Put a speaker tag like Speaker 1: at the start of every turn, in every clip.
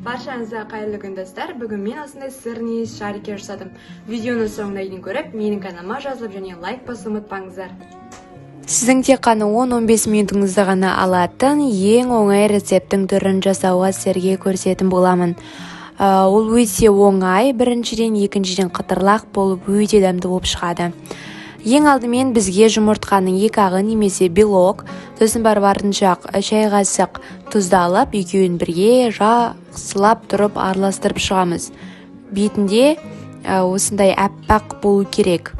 Speaker 1: Баршаңызға қайырлы күн, достар! Бүгін мен осындай сырный шарики жасадым. Видеоны соңына дейін көріп, менің каналыма жазылып және лайк басуды ұмытпаңыздар.
Speaker 2: Сіздің тек қана 10-15 минутыңызды ғана алатын ең оңай рецепттің түрін жасауға сіздерге көрсететін боламын. Ол өте оңай, біріншіден, екіншіден қытырлақ болып өте дәмді болып шығады. Ең алдымен бізге жұмыртқаның екі ағы немесе белок, сосын барып артынша шай қасық тұзды алып, екеуін бірге жақсылап тұрып араластырып шығамыз. Бетінде осындай аппақ болу керек.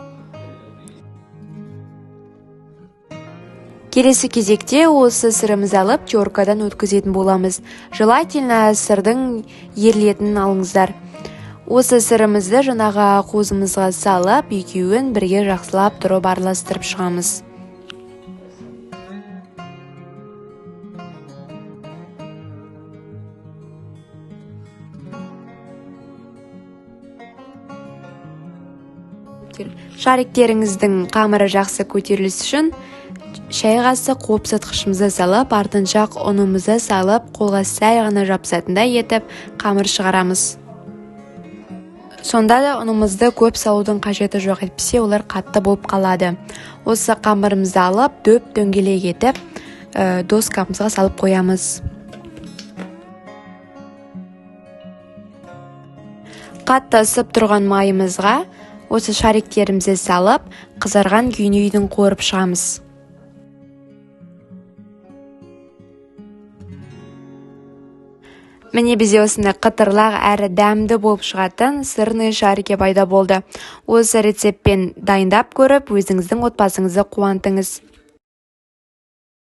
Speaker 2: Келесі кезекте осы сырымызды алып теркадан өткізетін боламыз. Желательно сырдың ерілетінін алыңыздар. Осы сырымызды жаңағы қозымызға салып, екеуін бірге жақсылап тұрып араластырып шығамыз. Шариктеріңіздің қамыры жақсы көтеріліс үшін шай қасық қопсытқышымызды салып, артынша ұнымызды салып, қолға сәл ғана жабысатындай етіп қамыр шығарамыз. Сонда да ұнымызды көп салудың қажеті жоқ, әйтпесе олар қатты болып қалады. Осы қамырымызды алып, дөп дөңгелек етіп, доскамызға салып қоямыз. Қатты ысып тұрған майымызға осы шариктерімізді салып, қызарған күйіне дейін қуырып шығамыз. Міне бізде осындай қытырлақ әрі дәмді болып шығатын сырный шарики пайда болды. Осы рецептпен дайындап көріп, өзіңіздің отбасыңызды қуантыңыз.